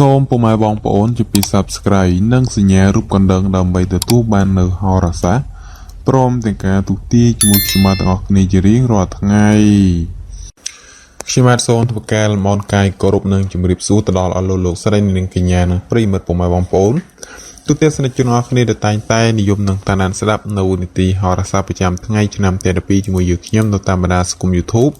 សូមពុកម៉ែបងប្អូនជួយពី Subscribe និងសញ្ញារូបកណ្ដឹងដើម្បីទទួលបាននូវហោរាសាស្ត្រព្រមទាំងការទូទាយជាមួយខ្ញុំបាទទាំងអស់គ្នាជារៀងរាល់ថ្ងៃខ្ញុំបាទសូមធ្វើការលំអរកាយគោរពនិងជម្រាបសួរទៅដល់អស់លោកលោកស្រីនិងកញ្ញានិងប្រិយមិត្តពុកម៉ែបងប្អូនទូទាំងសនិកជនអស់គ្នាដែលតែងតែនិយមនឹងតាមដានស្ដាប់នៅនីតិហោរាសាស្ត្រប្រចាំថ្ងៃឆ្នាំទី12ជាមួយយើងខ្ញុំនៅតាមបណ្ដាសង្គម YouTube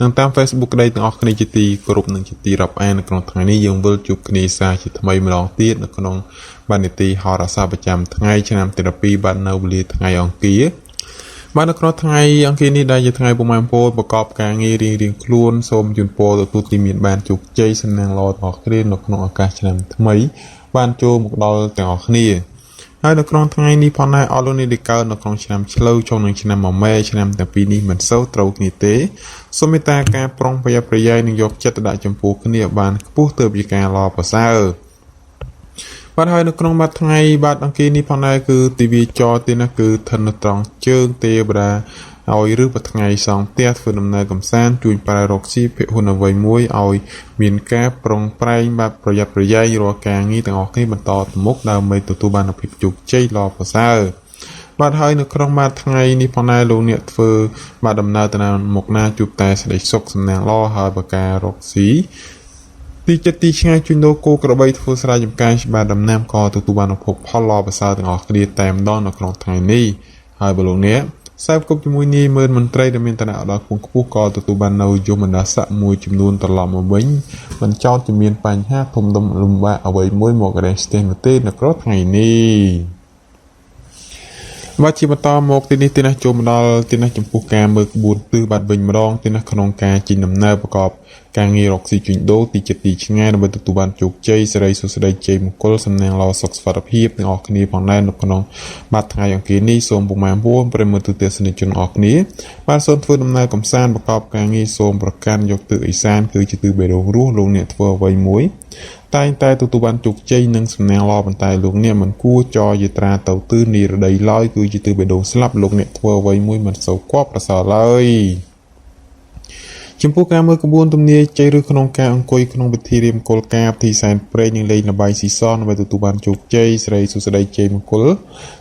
និងតាម Facebook ក្តីទាំងអស់គ្នាជាទីគោរពនិងជាទីរាប់អាននៅក្នុងថ្ងៃនេះយើងវិលជួបគ្នាសាជាថ្មីម្ដងទៀតនៅក្នុងបាននីតិហោរាសាស្ត្រប្រចាំថ្ងៃឆ្នាំទី12បាននៅវេលាថ្ងៃអង្គារបាទនៅក្នុងថ្ងៃអង្គារនេះដែលជាថ្ងៃពុកម៉ែបងប្អូនប្រកបការងាររៀងរៀងខ្លួនសូមជូនពរទទួលទីមានបានជោគជ័យសំណាងល្អទាំងអស់គ្នានៅក្នុងឱកាសឆ្នាំថ្មីបានចូលមកដល់ទាំងអស់គ្នាហើយនៅក្នុងថ្ងៃនេះផងដែរអស់លោកនេះដែលកើតនៅក្នុងឆ្នាំឆ្លូវចុងនឹងឆ្នាំមមែឆ្នាំទាំងពីរនេះមិនសូវត្រូវគ្នាទេសូមមេត្តាការប្រុងប្រយ័ត្នប្រយែងនិងយកចិត្តទុកដាក់ចំពោះគ្នាបានខ្ពស់ទើបជាការល្អប្រសើរបាទហើយនៅក្នុងបាត់ថ្ងៃបាទអង្គារនេះផងដែរគឺទិវាចរទីណាគឺស្ថិតនៅត្រង់ជើងទេវតាឲ្យឬបថ្ងៃសង់ផ្ទះធ្វើដំណើរកំសាន្តជួញប្រែរកស៊ីភិហ៊ុនអ្វីមួយឲ្យមានការប្រុងប្រែងបាទប្រយ័ត្នប្រយែងរាល់ការងារទាំងអស់គ្នាបន្តទៅមុខដើម្បីទទួលបានភាពជោគជ័យល្អប្រសើរបាទហើយនៅក្នុងបាទថ្ងៃនេះផងដែរលោកអ្នកធ្វើបាទដំណើរទៅណាមកណាជួបតែសេចក្តីសុខសំណាងល្អហើយបការរកស៊ីទីចិត្តទីឆ្ងាយជួញដូរគោក្របីធ្វើស្រែចម្ការច្បារដំណាំក៏ទទួលបានភោគផលល្អប្រសើរទាំងអស់គ្នាតែម្ដងនៅក្នុងថ្ងៃនេះហើយបើលោកអ្នកខ្សែគប់ជាមួយនាយម៉ឺនមន្ត្រីដែលមានឋានៈដល់ខ្ពង់ខ្ពស់ក៏ទទួលបាននៅយមបណ្ដាស័កមួយចំនួនត្រឡប់មកវិញមិនចោទជាមានបញ្ហាធំដុំលំបាកអ្វីមួយមករាំងស្ទះនោះទេនៅក្នុងថ្ងៃនេះបាទជាបន្តមកទីនេះទីនេះចូលមកដល់ទីនេះចំពោះការមើលក្បួនទិសបាទវិញម្ដងទីនេះក្នុងការជិះដំណើរប្រកបការងាររកស៊ីជួញដូរទីចិត្តទីឆ្ងាយដើម្បីទទួលបានជោគជ័យសិរីសួស្តីជ័យមង្គលសំណាងល្អសុខសុវត្ថិភាពទាំងអស់គ្នាផងដែរនៅក្នុងបាទថ្ងៃអង្គារនេះសូមពុកម៉ែបងប្អូនប្រិយមិត្តទូទាំងសនិកជនអស់គ្នាបាទសូមធ្វើដំណើរកំសាន្តប្រកបការងារសូមប្រកាន់យកទិសឦសានគឺជាទិសបេះដូងរស់លោកអ្នកធ្វើអ្វីមួយតែងតែទទួលបានជោគជ័យនិងសំណាងល្អប៉ុន្តែលោកអ្នកមិនគួរចរយាត្រាទៅទិសនិរដីឡើយគឺជាទិសបេះដូងស្លាប់លោកអ្នកធ្វើអ្វីមួយមិនសូវគប្ប្រសើរឡើយចំពោះការមើលក្បួនទំនាយជ័យឬក្នុងការអង្គុយក្នុងពិធីរៀមគោលការណ៍ពិធីសែនព្រេងនិងលេងល្បែងស៊ីសងដើម្បីទទួលបានជោគជ័យស្រីសុស្ដីជ័យមង្គល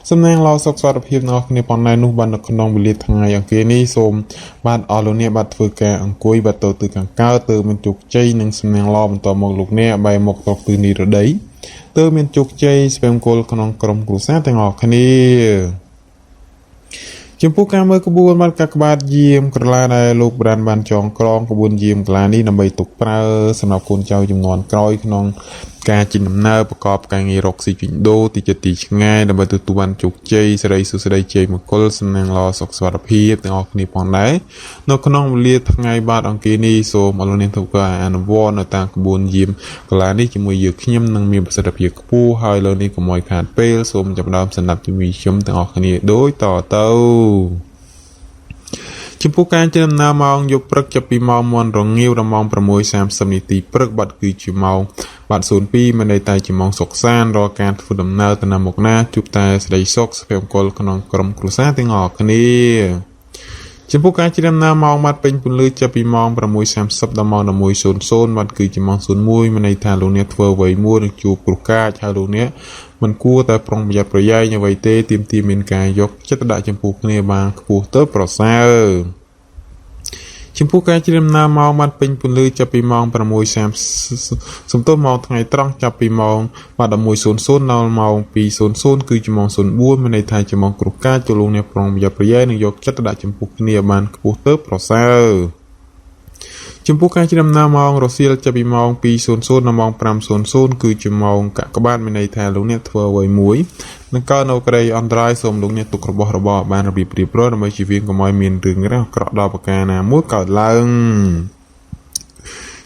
សំណាងល្អសុខសុវត្ថិភាពដល់គ្នាប៉ុណ្ណេះនោះបាននៅក្នុងវេលាថ្ងៃអង្គារនេះសូមបាទអស់លោកអ្នកបាទធ្វើការអង្គុយបាទទៅទិសខាងកើតទើបមានជោគជ័យនិងសំណាងល្អបន្តមកលោកអ្នកបែរមកទៅទិសនិរដីទើបមានជោគជ័យស្វែងមង្គលក្នុងក្រុមគ្រួសារទាំងអស់គ្នាចំពោះការមើលក្បួនបានកាកបាទយាមក្រឡាដែលលោកប្រានបានចងក្រងក្បួនយាមក្រឡានេះដើម្បីទុកប្រើសម្រាប់កូនចៅចំនួនក្រោយក្នុងការជិះដំណើរប្រកបការងាររកស៊ីជួញដូរទីចិត្តទីឆ្ងាយដើម្បីទទួលបានជោគជ័យសិរីសួស្តីជ័យមង្គលសំណាងល្អសុខសុវត្ថិភាពទាំងអស់គ្នាផងដែរនៅក្នុងវេលាថ្ងៃបាទអង្គារនេះសូមអរលោកអ្នកធ្វើការអនុវត្តនៅតាមក្បួនយាមក្រឡានេះជាមួយយើងខ្ញុំនឹងមានប្រសិទ្ធភាពខ្ពស់ហើយលើនេះកុំឲ្យខាតពេលសូមចាប់ផ្ដើមសម្រាប់ជាមួយខ្ញុំទាំងអស់គ្នាដូចតទៅចំពោះការជិះដំណើរម៉ោងយប់ព្រឹកចាប់ពីម៉ោងមុនរងាវដល់ម៉ោង6:30នាទីព្រឹកបាទគឺជាម៉ោងបាទ02មានន័យតែជាម៉ោងសុខសាន្តរាល់ការធ្វើដំណើរទៅណាមកណាជួបតែសេចក្តីសុខសុភមង្គលក្នុងក្រុមគ្រួសារទាំងអស់គ្នាចំពោះការជិះដំណើរម៉ោងបាទពេញពន្លឺចាប់ពីម៉ោង6:30ដល់ម៉ោង11:00បាទគឺជាម៉ោង01មានន័យថាលោកអ្នកធ្វើអ្វីមួយនឹងជួបគ្រោះកាចហើយលោកអ្នកមិនគួរតែប្រុងប្រយ័ត្នប្រយែងអ្វីទេទាមទារមានការយកចិត្តទុកដាក់ចំពោះគ្នាបានខ្ពស់ទៅប្រសើរចំពោះការជ្រាបដំណើរម៉ោងបានពេញពន្លឺចាប់ពីម៉ោង6:30សំទោសម៉ោងថ្ងៃត្រង់ចាប់ពីម៉ោងបាទ11:00ដល់ម៉ោង2:00គឺជាម៉ោង04មានន័យថាជាម៉ោងគ្រោះកាចចូលលោកអ្នកប្រុងប្រយ័ត្នប្រយែងនិងយកចិត្តទុកដាក់ចំពោះគ្នាបានខ្ពស់ទៅប្រសើរចំពោះការជ្រាបដំណើរម៉ោងរសៀលចាប់ពីម៉ោង2:00ដល់ម៉ោង5:00គឺជាម៉ោងកាកបាទមានន័យថាលោកអ្នកធ្វើអ្វីមួយនឹងកើតនៅក្តីអន្តរាយសូមលោកអ្នកទុករបស់របរបានរបៀបរៀបរយដើម្បីជៀសវាងកុំឲ្យមានរឿងរ៉ាវអាក្រក់ដល់ប្រការណាមួយកើតឡើង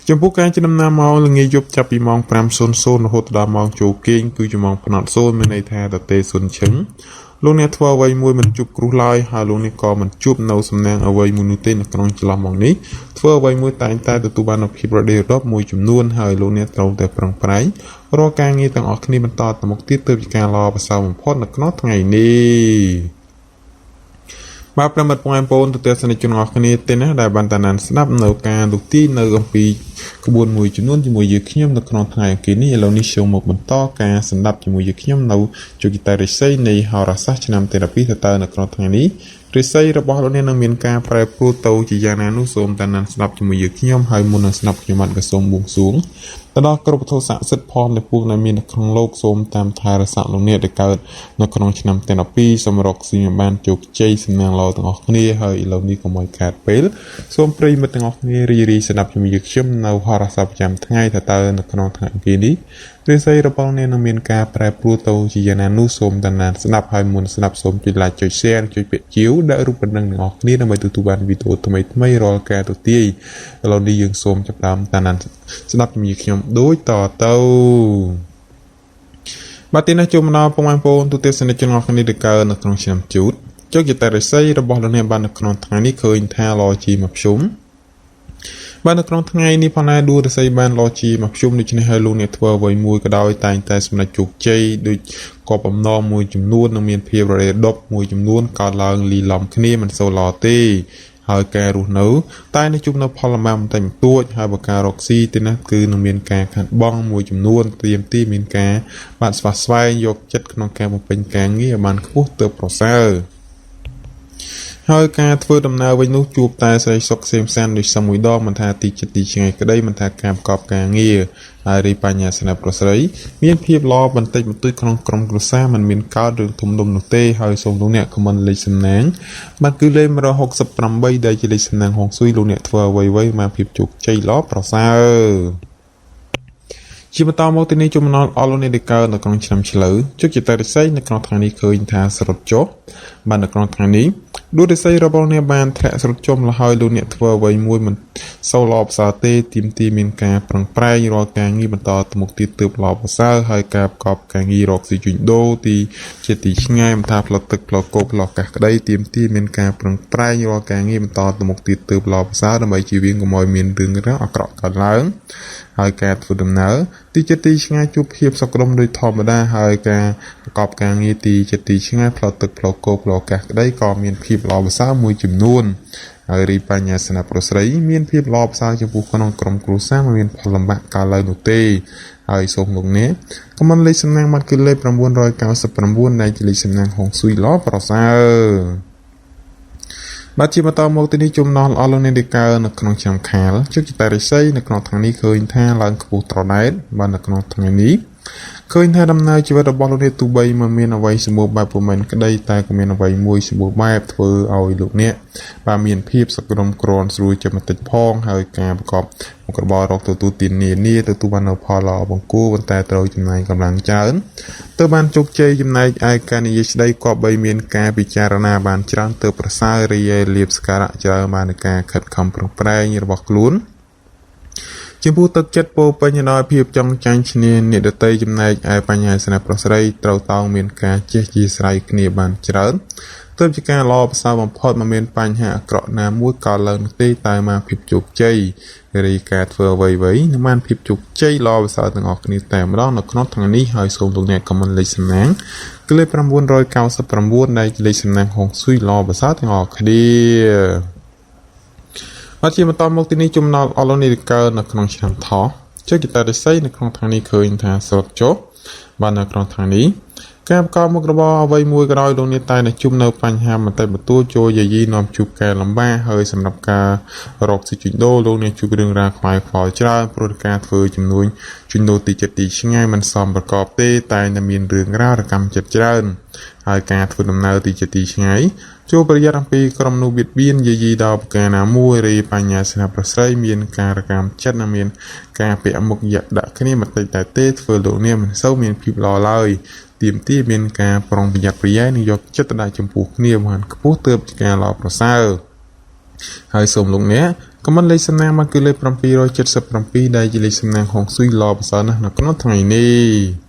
ចំពោះការជិះដំណើរម៉ោងល្ងាចយប់ចាប់ពីម៉ោង5:00រហូតដល់ម៉ោងចូលគេងគឺជាម៉ោងផ្នត់0មានន័យថាតទេសុនឈឹងលោកអ្នកធ្វើអ្វីមួយមិនជួបគ្រោះឡើយហើយលោកអ្នកក៏មិនជួបនៅសំណាងអ្វីមួយនោះទេនៅក្នុងចន្លោះម៉ោងនេះធ្វើអ្វីមួយតែងតែទទួលបាននូវភាពរដេរដប់មួយចំនួនហើយលោកអ្នកត្រូវតែប្រឹងប្រែងរាល់ការងារទាំងអស់គ្នាបន្តទៅមុខទៀតទើបជាការល្អប្រសើរបំផុតនៅក្នុងថ្ងៃនេះ បាទប្រិមត្តបងប្អូនទស្សនិកជនអរគ្នាទេណាដែលបានតាមដានស្ដាប់នៅការលោកទីនៅអំពីក្បួនមួយចំនួនជាមួយយើងខ្ញុំនៅក្នុងថ្ងៃអង្គារនេះឥឡូវនេះសូមមកបន្តការស្ដាប់ជាមួយយើងខ្ញុំនៅជគិតារិស័យនៃហោរាសាស្ត្រឆ្នាំទី12ទៅតើនៅក្នុងថ្ងៃនេះរិស័យរបស់លោកអ្នកនឹងមានការប្រែប្រួលទៅជាយ៉ាងណានោះសូមតាមដានស្ដាប់ជាមួយយើងខ្ញុំហើយមុននឹងស្ដាប់ខ្ញុំបាទក៏សូមបួងសួងទៅដល់គ្រប់វត្ថុស័ក្តិសិទ្ធិផងដែលពួកដែលមាននៅក្នុងលោកសូមតាមថែរក្សាលោកអ្នកដែលកើតនៅក្នុងឆ្នាំទី12សូមរកស៊ីឲ្យបានជោគជ័យសំណាងល្អទាំងអស់គ្នាហើយឥឡូវនេះកុំឲ្យខាតពេលសូមប្រិយមិត្តទាំងអស់គ្នារីរីស្ដាប់ជាមួយយើងខ្ញុំនៅហោរាសាស្ត្រប្រចាំថ្ងៃថាតើនៅក្នុងថ្ងៃអង្គារនេះរិស័យរបស់អ្នកនឹងមានការប្រែប្រួលទៅជាយ៉ាងណានោះសូមតាមដានស្ដាប់ហើយមុនស្ដាប់សូមចុច like ចុច share ចុចពាក្យជាវដាក់រូបបណ្ដឹងទាំងអស់គ្នាដើម្បីទទួលបានវីដេអូថ្មីៗរាល់ការទទាយឥឡូវនេះយើងសូមចាប់ផ្ដើមតាមដានស្ដាប់ជាមួយខ្ញុំដូចតទៅបាទទីនេះជួបមកដល់ពុកម៉ែបងប្អូនទូទាំងសនិកជនអរគ្នាដែលកើតនៅក្នុងឆ្នាំជូតជោគជតារិស័យរបស់លោកអ្នកបាននៅក្នុងថ្ងៃនេះឃើញថាឡជាមួយភ្ជុំបាទនៅក្នុងថ្ងៃនេះផងដែរដួលរស័យបានឡជាមួយភ្ជុំដូច្នេះហើយលោកអ្នកធ្វើអ្វីមួយក៏ដោយតែងតែសម្រេចជោគជ័យដូចគប់អំណរមួយចំនួននឹងមានភាពរេដប់មួយចំនួនកើតឡើងលីឡំគ្នាមិនសូវល្អទេហើយការរស់នៅតែនៅជួបនៅផលលំបាកបន្តិចបន្តួចហើយបើការរកស៊ីទេណាគឺនឹងមានការខាត់បងមួយចំនួនត្រៀមទីមានការបាទស្វះស្វែងយកចិត្តក្នុងការបំពេញការងារឲ្យបានខ្ពស់ទើបប្រសើរហើយការធ្វើដំណើរវិញនោះជួបតែស្រីសុខសេមសានដូចសមួយដងមិនថាទីចិត្តទីឆ្ងាយក្តីមិនថាការប្រកបការងារហើយរីបញ្ញាស្នេហ៍ប្រុសស្រីមានភាពល្អបន្តិចបន្តួចក្នុងក្រុមគ្រួសារមិនមានកើតរឿងធំដុំនោះទេហើយសូមលោកអ្នកខមមិនលេខសំណាងបាទគឺលេខ168ដែលជាលេខសំណាងហុងស៊ុយលោកអ្នកធ្វើអ្វីៗមកភាពជោគជ័យល្អប្រសើរជាបន្តមកទីនេះចំណល់អល់លោកអ្នកដែលកើតនៅក្នុងឆ្នាំឆ្លូវជោគជតារិស័យនៅក្នុងថ្ងៃនេះឃើញថាសរុបចុះបាទនៅក្នុងថ្ងៃនេះដួលរិស័យរបស់អ្នកបានធ្លាក់ស្រុតចុំលហើយលោកអ្នកធ្វើអ្វីមួយមិនសូវល្អប្រសើរទេទីមទីមានការប្រឹងប្រែងរាល់ការងារបន្តទៅមុខទៀតទើបល្អប្រសើរហើយការប្រកបការងាររកស៊ីជួញដូរទីជាទីឆ្ងាយមិនថាផ្លូវទឹកផ្លូវគោកផ្លូវកាសក្តីទីមទីមានការប្រឹងប្រែងរាល់ការងារបន្តទៅមុខទៀតទើបល្អប្រសើរដើម្បីជៀសវាងកុំឲ្យមានរឿងរ៉ាវអាក្រក់កើតឡើងហើយការធ្វើដំណើរទីចិត្តទីឆ្ងាយជួបភាពសក្រមដោយធម្មតាហើយការប្រកបការងារទីចិត្តទីឆ្ងាយផ្លូវទឹកផ្លូវគោកផ្លូវកាសក្តីក៏មានភាពល្អប្រសើរមួយចំនួនហើយរីបញ្ញាស្នាប្រុសស្រីមានភាពល្អប្រសើរចំពោះក្នុងក្រុមគ្រួសារមិនមានផលលំបាកកើតឡើងនោះទេហើយសូមលោកអ្នកខមមិនលេខសំណាងបាត់គឺលេខ999ដែលជាលេខសំណាងហុងស៊ុយល្អប្រសើរបាទជាបន្តមកទីនេះចំណោះល្អលោកអ្នកដែលកើតនៅក្នុងឆ្នាំខាលជឹកចតារិស័យនៅក្នុងថ្ងៃនេះឃើញថាឡើងខ្ពស់ត្រដែតបាទនៅក្នុងថ្ងៃនេះឃើញថាដំណើរជីវិតរបស់លោកអ្នកទោះបីមិនមានអ្វីសម្បូរបែបពុំមែនក្តីតែក៏មានអ្វីមួយសម្បូរបែបធ្វើឲ្យលោកអ្នកបាទមានភាពសក្ដុមក្រាន់ស្រួលចិត្តបន្តិចផងហើយការប្រកបមុខរបររកទទួលទាននានាទទួលបាននូវផលល្អបង្គួរប៉ុន្តែត្រូវចំណាយកម្លាំងច្រើនទើបបានជោគជ័យចំណែកឯការនិយាយស្ដីក៏បីមានការពិចារណាបានច្រើនទើបប្រសើររីឯលៀបសក្ការៈច្រើនបានในការខិតខំប្រឹងប្រែងរបស់ខ្លួនចំពោះទឹកចិត្តពោពេញដោយភាពចង់ចាញ់ឈ្នះអ្នកដតីចំណែកឯបញ្ហាស្នេហ៍ប្រុសស្រីត្រូវតោងមានការចេះជាស្រ័យគ្នាបានច្រើនទើបជាការល្អប្រសើរបំផុតមិនមានបញ្ហាអាក្រក់ណាមួយកើតឡើងនោះទេតែមកភាពជោគជ័យរីការធ្វើអ្វីៗនឹងបានភាពជោគជ័យល្អប្រសើរទាំងអស់គ្នាតែម្ដងនៅក្នុងថ្ងៃនេះហើយសូមលោកអ្នកខមមិនលេខសំណាងគឺលេខ999ដែលជាលេខសំណាងហុងស៊ុយល្អប្រសើរទាំងអស់គ្នាបាទជាបន្តមកទីនេះចំណោទអល់នេះកើតនៅក្នុងឆ្នាំថោះជើគតារិស័យនៅក្នុងថ្ងៃនេះឃើញថាសរុបចុះបាទនៅក្នុងថ្ងៃនេះការប្រកបមុខរបរអ្វីមួយក៏ដោយលោកអ្នកតែនឹងជួបនៅបញ្ហាបន្តិចបន្តួចចូលយាយីនាំជួបការលំបាកហើយសម្រាប់ការរកស៊ីជួញដូរលោកអ្នកជួបរឿងរ៉ាវខ្វាយខ្វល់ច្រើនព្រោះការធ្វើជំនួញជួញដូរទីចិត្តទីឆ្ងាយមិនសមប្រកបទេតែនឹងមានរឿងរ៉ាវរកម្មចិត្តច្រើនហើយការធ្វើដំណើរទីចិត្តទីឆ្ងាយចូលប្រយ័ត្នអំពីក្រុមនោះបៀតបៀនយាយីដល់ប្រការណាមួយរីបញ្ញាស្នេហ៍ប្រស្រីមានការរកម្មចិត្តនិងមានការពាក់មុខយ៉ាក់ដាក់គ្នាបន្តិចតែទេធ្វើលោកអ្នកមិនសូវមានភាពល្អឡើយទៀមទីមានការប្រុងប្រយ័ត្នប្រយែងនិងយកចិត្តទុកដាក់ចំពោះគ្នាបានខ្ពស់ទើបជាការល្អប្រសើរហើយសូមលោកអ្នកខមមិនលេខសំណាងមកគឺលេខ777ដែលជាលេខសំណាងហុងស៊ុយល្អប្រសើរណាស់នៅក្នុងថ្ងៃនេះ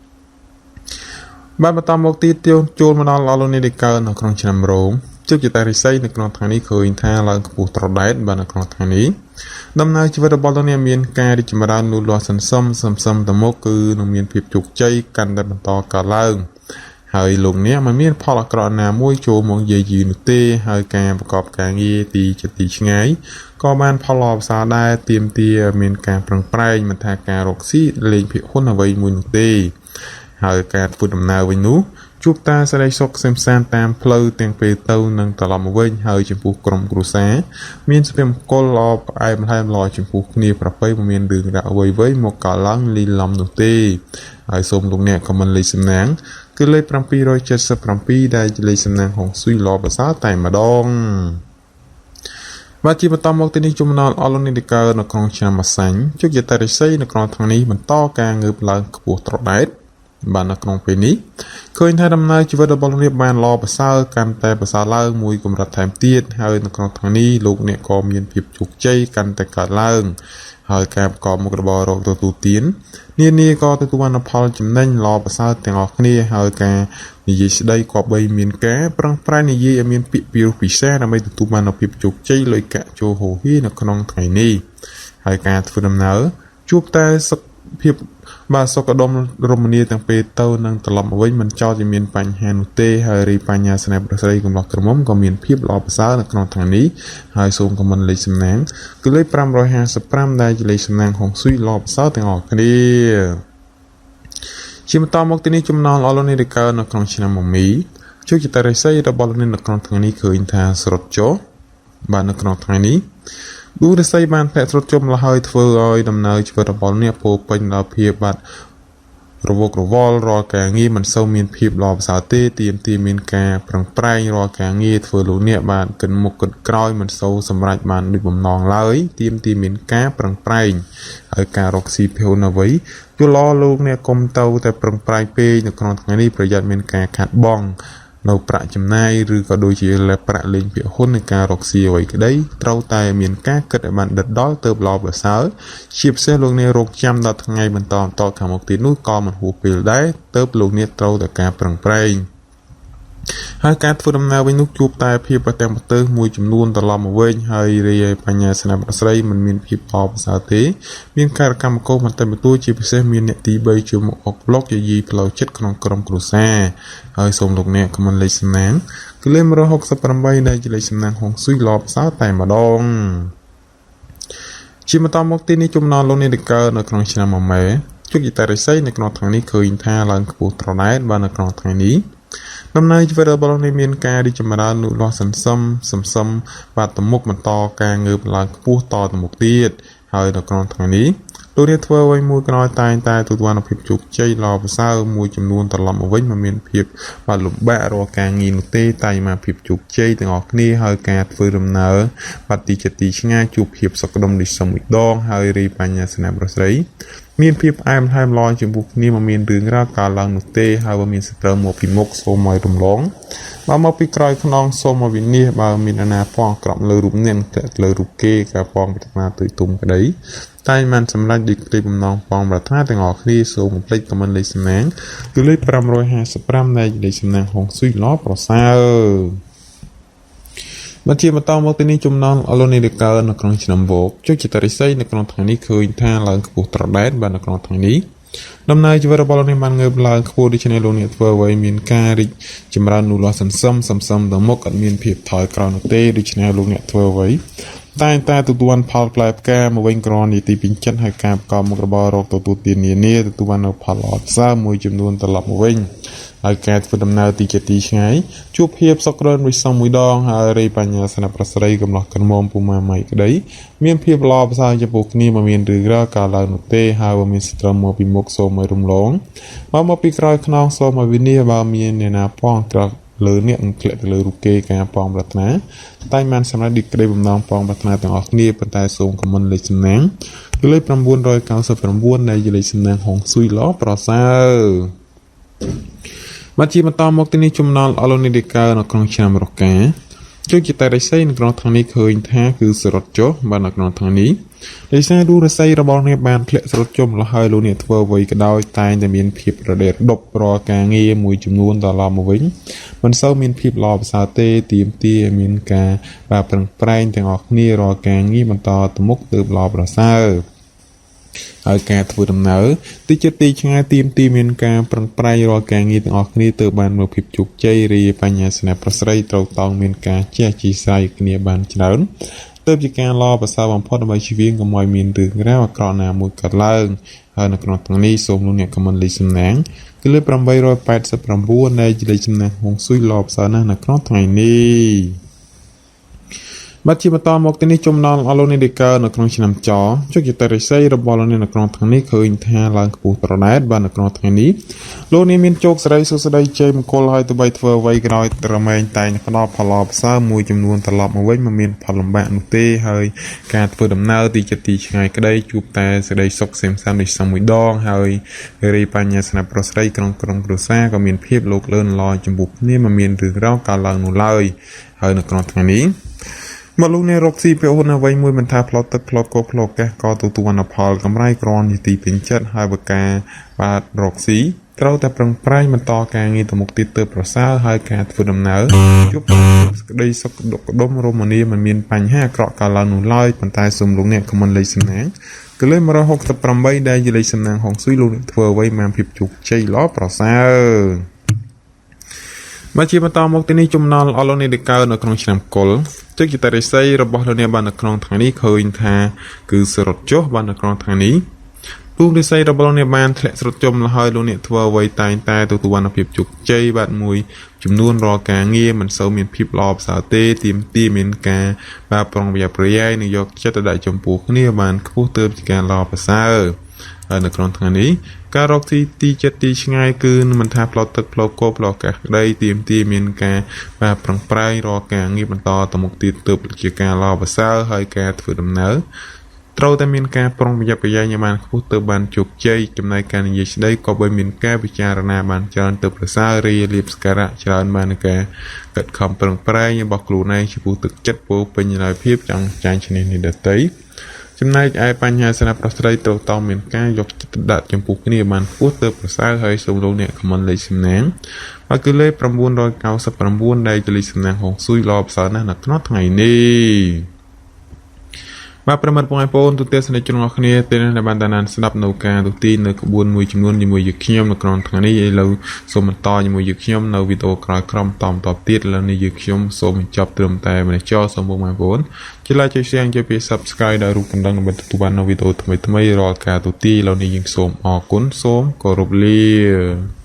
បាទបន្តមកទៀតទៀវចូលមកដល់អលោកនេះដែលកើតនៅក្នុងឆ្នាំរោងជើងជាតារិស័យនៅក្នុងថ្ងៃនេះឃើញថាឡើងខ្ពស់ត្រដែតបាទនៅក្នុងថ្ងៃនេះដំណើរជីវិតរបស់លោកអ្នកមានការរីកចម្រើនលូតលាស់សន្សំសន្សំទៅមុខគឺនឹងមានភាពជោគជ័យកាន់តែបន្តកើតឡើង ហើយលោកអ្នកមិនមានផលអាក្រក់ណាមួយចូលមកយាយីនោះទេហើយការប្រកបការងារទីជិតទីឆ្ងាយក៏បានផលល្អប្រសើរដែរទាមទារឲ្យមានការប្រឹងប្រែងមិនថាការរកស៊ីលេងភាគហ៊ុនអ្វីមួយនោះទេហើយការធ្វើដំណើរវិញនោះជួបតាសេរីសុខសេមសានតាមផ្លូវទាំងពេលទៅនិងត្រឡប់មកវិញហើយចំពោះក្រុមគ្រួសារមានសុភមង្គលល្អផ្អែមល្ហែមល្អចំពោះគ្នាប្រពៃមិនមានរឿងរ៉ាវអ្វីៗមកកើតឡើងលីលំនោះទេហើយសូមលោកអ្នកខមមិនលេខសំណាងគឺលេខ777ដែលជាលេខសំណាងហុងស៊ុយល្អប្រសើរតែម្ដងបាទជាបន្តមកទីនេះចំណោទអស់លោកអ្នកដែលកើតនៅក្នុងឆ្នាំម្សាញ់ជោគជតារិស័យនៅក្នុងថ្ងៃនេះបន្តការងើបឡើងខ្ពស់ត្រដែតបាទនៅក្នុងពេលនេះឃើញថាដំណើរជីវិតរបស់លោកអ្នកបានល្អប្រសើរកាន់តែប្រសើរឡើងមួយកម្រិតថែមទៀតហើយនៅក្នុងថ្ងៃនេះលោកអ្នកក៏មានភាពជោគជ័យកាន់តែកើតឡើងហើយការប្រកបមុខរបររកទទួលទាននានាក៏ទទួលបានផលចំណេញល្អប្រសើរទាំងអស់គ្នាហើយការនិយាយស្ដីគប្បីមានការប្រឹងប្រែងនិយាយឲ្យមានពាក្យពិរោះពិសាដើម្បីទទួលបាននូវភាពជោគជ័យលុយកាក់ចូលហូរហៀនៅក្នុងថ្ងៃនេះហើយការធ្វើដំណើរជួបតែសុខភាពបាទសុខដុមរមនាទាំងពេលទៅនិងត្រឡប់មកវិញមិនចោទជាមានបញ្ហានោះទេហើយរីបញ្ហាស្នេហ៍ប្រុសស្រីកំឡោះក្រមុំក៏មានភាពល្អប្រសើរនៅក្នុងថ្ងៃនេះហើយសូមខមមិនលេខសំណាងគឺលេខ555ដែលជាលេខសំណាងហុងស៊ុយល្អប្រសើរទាំងអស់គ្នាជាបន្តមកទីនេះចំណោទអស់លោកនេះដែលកើតនៅក្នុងឆ្នាំមមីជោគជតារិស័យរបស់លោកនេះនៅក្នុងថ្ងៃនេះឃើញថាស្រុតចុះបាទនៅក្នុងថ្ងៃនេះឌូរិស័យបានធ្លាក់ស្រុតចុះម្ល៉េះហើយធ្វើឲ្យដំណើរជីវិតរបស់អ្នកពោពេញដោយភាពបាទរវករវល់រាល់ការងារមិនសូវមានភាពល្អប្រសើរទេទាមទារមានការប្រឹងប្រែងរាល់ការងារធ្វើលោកអ្នកបាទគិតមុខគិតក្រោយមិនសូវសម្រេចបានដូចបំណងឡើយទាមទារមានការប្រឹងប្រែងហើយការរកស៊ីភៅអ្វីយល់ល្អលោកអ្នកកុំទៅតែប្រឹងប្រែងពេកនៅក្នុងថ្ងៃនេះប្រយ័ត្នមានការខាត់បងនៅប្រាក់ចំណាយឬក៏ដូចជាប្រាក់លេងភាគហ៊ុននៃការរកស៊ីអ្វីក្តីត្រូវតែមានការគិតឲ្យបានដិតដល់ទៅល្អប្រសើរជាពិសេសលោកអ្នករកចាំដល់ថ្ងៃបន្តបន្តខាងមុខទៀតនោះក៏មិនហួសពេលដែរទៅលោកអ្នកត្រូវតែការប្រឹងប្រែងហើយការធ្វើដំណើរវិញនោះជួបតែភាពប្រទាំងប្រទើសមួយចំនួនត្រឡប់មកវិញហើយរីឯបញ្ញាស្នេហ៍ប្រុសស្រីមិនមានភាពល្អប្រសើរទេមានការកម្មកោបន្តិចបន្តួចជាពិសេសមានអ្នកទី3ជួបមកអុកឡុកយាយីផ្លូវចិត្តក្នុងក្រុមគ្រួសារហើយសូមលោកអ្នកខមមិនលេខសំណាងគឺលេខ168ដែលជាលេខសំណាងហុងស៊ុយល្អប្រសើរតែម្ដងជាបន្តមកទីនេះចំណោទលោកអ្នកដែលកើតនៅក្នុងឆ្នាំមមែជោគជតារិស័យនៅក្នុងថ្ងៃនេះឃើញថាឡើងខ្ពស់ត្រដែតបាទនៅក្នុងថ្ងៃនេះដំណើរជីវិតរបស់លោកនេះមានការរីកចម្រើនលូតលាស់សន្សំសន្សំបាទទៅមុខបន្តការងើបឡើងខ្ពស់តទៅមុខទៀតហើយនៅក្នុងថ្ងៃនេះលោកអ្នកធ្វើអ្វីមួយក្រោយតែងតែទទួលបានភាពជោគជ័យល្អប្រសើរមួយចំនួនត្រឡប់មកវិញមិនមានភាពបាទលំបាករាល់ការងារនោះទេតែមកភាពជោគជ័យទាំងអស់គ្នាហើយការធ្វើដំណើរបាទទីជិតទីឆ្ងាយជួបភាពសុខដុមដូចសុំមួយដងហើយរីបញ្ញាស្នេហ៍ប្រុសស្រីមានភាពផ្អែមល្ហែមល្អចំពោះគ្នាមិនមានរឿងរ៉ាវកើតឡើងនោះទេហើយបើមានសត្រូវមកពីមុខសូមឲ្យរំលងបើមកពីក្រោយខ្នងសូមឲ្យវិនិច្ឆ័យបើមានអាណាផងក្រក់លើរូបអ្នកតែលើរូបគេការផងប្រាថ្នាទុយទុំក្តីតែមិនសម្រេចដូចក្តីបំណងផងប្រាថ្នាទាំងអស់គ្នាសូមកុំភ្លេចខមមិនលេខសំណាងគឺលេខ555ដែលលេខសំណាងហុងស៊ុយល្អប្រសើរបាទជាបន្តមកទីនេះចំណងអលូនីដែលកើតនៅក្នុងឆ្នាំវោកជោគជតារិស័យនៅក្នុងថ្ងៃនេះឃើញថាឡើងខ្ពស់ត្រដែតបាទនៅក្នុងថ្ងៃនេះដំណើរជីវិតរបស់លោកនេះបានងើបឡើងខ្ពស់ដូច្នេះលោកអ្នកធ្វើអ្វីមានការរីកចម្រើនលូតលាស់សន្សំសន្សំទៅមុខអត់មានភាពថយក្រោយនោះទេដូច្នេះលោកអ្នកធ្វើអ្វីតែងតែទទួលបានផលផ្លែផ្កាមកវិញក្រនីទីពេញចិត្តហើយការប្រកបមុខរបររកទទួលទាននានាទទួលបាននូវផលល្អប្រសើរមួយចំនួនត្រឡប់មកវិញហើយការធ្វើដំណើរទីជិតទីឆ្ងាយជួបភាពសុខក្រិនវិសមមួយដងហើយរីបញ្ញាស្នេហ៍ប្រុសស្រីកំឡោះក្រមុំពុមាម៉ៃក្តីមានភាពល្អប្រសើរចំពោះគ្នាមិនមានរឿងរ៉ាវកើតឡើងនោះទេហើយបើមានសត្រូវមកពីមុខសូមឲ្យរំលងបើមកពីក្រោយខ្នងសូមឲ្យវិនិច្ឆ័យបើមានអ្នកណាផងក្រលើអ្នកនឹងធ្លាក់ទៅលើរូបគេការប៉ងប្រាថ្នាតែបានសម្រេចដូចក្តីបំណងប៉ងប្រាថ្នាទាំងអស់គ្នាប៉ុន្តែសូមខមមិនលេខសំណាងគឺលេខ999ដែលជាលេខសំណាងហុងស៊ុយល្អប្រសើរបាទជាបន្តមកទីនេះចំណោទអលូនីដេកើនៅក្នុងឆ្នាំរកាជោគជតារិស័យនៅក្នុងថ្ងៃនេះឃើញថាគឺសរុតចុះបាទនៅក្នុងថ្ងៃនេះដោយសាររូរស័យរបស់អ្នកបានធ្លាក់សរុតចុះម្ល៉េះហើយលោកអ្នកធ្វើអ្វីក៏ដោយតែងតែមានភាពរដេរដប់រាល់ការងារមួយចំនួនត្រឡប់មកវិញមិនសូវមានភាពល្អប្រសើរទេទាមទារឲ្យមានការបាទប្រឹងប្រែងទាំងអស់គ្នារាល់ការងារបន្តទៅមុខទើបល្អប្រសើរ ហើយការធ្វើដំណើរទីជិតទីឆ្ងាយទៀមទីមានការប្រឹងប្រែងរាល់ការងារទាំងអស់គ្នាទើបបានមើលភាពជោគជ័យរីបញ្ហាស្នេហ៍ប្រុសស្រីត្រូវតោងមានការជះជីស្រ័យគ្នាបានច្រើនទើបជាការល្អប្រសើរបំផុតដើម្បីជៀសវាងកុំឲ្យមានរឿងរ៉ាវអាក្រក់ណាមួយកើតឡើងហើយនៅក្នុងថ្ងៃនេះសូមលោកអ្នកខមមិនលេខសំណាងគឺលេខ889ដែលជាលេខសំណាងហុងស៊ុយល្អប្រសើរណាស់នៅក្នុងថ្ងៃនេះបាទជាបន្តមកទីនេះចំណងអស់លោកអ្នកដែលកើតនៅក្នុងឆ្នាំចជោគជតារិស័យរបស់លោកអ្នកនៅក្នុងថ្ងៃនេះឃើញថាឡើងខ្ពស់ត្រដែតបាទនៅក្នុងថ្ងៃនេះលោកអ្នកមានជោគសេរីសុខស្ដីជ័យមង្គលហើយទោះបីធ្វើអ្វីក៏ដោយត្រមែងតែងផ្ដល់ផលល្អប្រសើរមួយចំនួនត្រឡប់មកវិញមិនមានផលលំបាកនោះទេហើយការធ្វើដំណើរទីជិតទីឆ្ងាយក្តីជួបតែសេចក្តីសុខសេមសានដូចសមមួយដងហើយរីបញ្ញាស្នាក់ប្រុសស្រីក្នុងក្រុមគ្រួសារក៏មានភាពលោកលឿនល្អចំពោះគ្នាមិនមានរឿងរ៉ាវកើតឡើងនោះឡើយហើយនៅក្នុងថ្ងៃនេះមកលោកអ្នករកស៊ីពាក់ហ៊ុនអ្វីមួយមិនថាផ្លូវទឹកផ្លូវគោកផ្លូវកាសក៏ទទួលបានផលកម្រៃក្រនជាទីពេញចិត្តហើយបើការបាទរកស៊ីត្រូវតែប្រឹងប្រែងបន្តការងារទៅមុខទៀតទៅប្រសើរហើយការធ្វើដំណើរជួបសេចក្តីសុខដុកដុមរមនាមិនមានបញ្ហាអាក្រក់កើតឡើងនោះឡើយប៉ុន្តែសូមលោកអ្នកខមមិនលេខសំណាងគឺលេខ168ដែលជាលេខសំណាងហុងស៊ុយលោកអ្នកធ្វើអ្វីបានភាពជោគជ័យល្អប្រសើរបាទជាបន្តមកទីនេះចំណល់អស់លោកអ្នកដែលកើតនៅក្នុងឆ្នាំកុលជោគជតារិស័យរបស់លោកអ្នកបាននៅក្នុងថ្ងៃនេះឃើញថាគឺសរុបចុះបាននៅក្នុងថ្ងៃនេះទូរិស័យរបស់លោកអ្នកបានធ្លាក់ស្រុតចុំលហើយលោកអ្នកធ្វើអ្វីតែងតែទទួលបានភាពជោគជ័យបាទមួយចំនួនរាល់ការងារមិនសូវមានភាពល្អប្រសើរទេទៀមទាមានការបាទប្រុងប្រយ័ត្នប្រយែងនិងយកចិត្តទុកដាក់ចំពោះគ្នាបានខ្ពស់ទើបជាការល្អប្រសើរហើយនៅក្នុងថ្ងៃនេះការរកទីទីចិត្តទីឆ្ងាយគឺមិនថាផ្លូវទឹកផ្លូវគោកផ្លូវអាកាសក្តីទៀមទីមានការបាទប្រឹងប្រែងរាល់ការងារបន្តទៅមុខទៀតទើបជាការល្អប្រសើរហើយការធ្វើដំណើរត្រូវតែមានការប្រុងប្រយ័ត្នប្រយែងឲ្យបានខ្ពស់ទើបបានជោគជ័យចំណែកការនិយាយស្ដីក៏បីមានការពិចារណាបានច្រើនទើបប្រសើររាលៀបសក្ការៈច្រើនបាននឹងការខិតខំប្រឹងប្រែងរបស់ខ្លួនឯងចំពោះទឹកចិត្តពោរពេញដោយភាពចង់ចាញ់ឈ្នះនេះដទៃចំណែកឯបញ្ហាស្នេហ៍ប្រុសស្រីត្រូវតមានការយកចិត្តទុកដាក់ចំពោះគ្នាបានខ្ពស់ទើបប្រសើរហើយសូមលោកអ្នកខមមិនលេខសំណាងហើយគឺលេខ999ដែលជាលេខសំណាងហុងស៊ុយល្អប្រសើរណាស់នៅក្នុងថ្ងៃនេះបាទប្រិមត្តបងប្អូនទូទាំងសនិកជនអរគ្នាពេលនេះដែលបានតាមដានស្ដាប់នៅការទូទីនៅក្បួនមួយចំនួនជាមួយយើងខ្ញុំនៅក្នុងថ្ងៃនេះឥឡូវសូមបន្តជាមួយយើងខ្ញុំនៅវីដេអូក្រោយៗបន្តបន្តទៀតឥឡូវនេះយើងខ្ញុំសូមបញ្ចប់ត្រឹមតែម្នេះចោលសូមបងប្អូនជួយ like ជួយ share ជួយពី Subscribe ដល់រូបកណ្ដឹងដើម្បីទទួលបាននូវវីដេអូថ្មីៗរាល់ការទូទីឥឡូវនេះយើងសូមអរគុណសូមគោរពលា។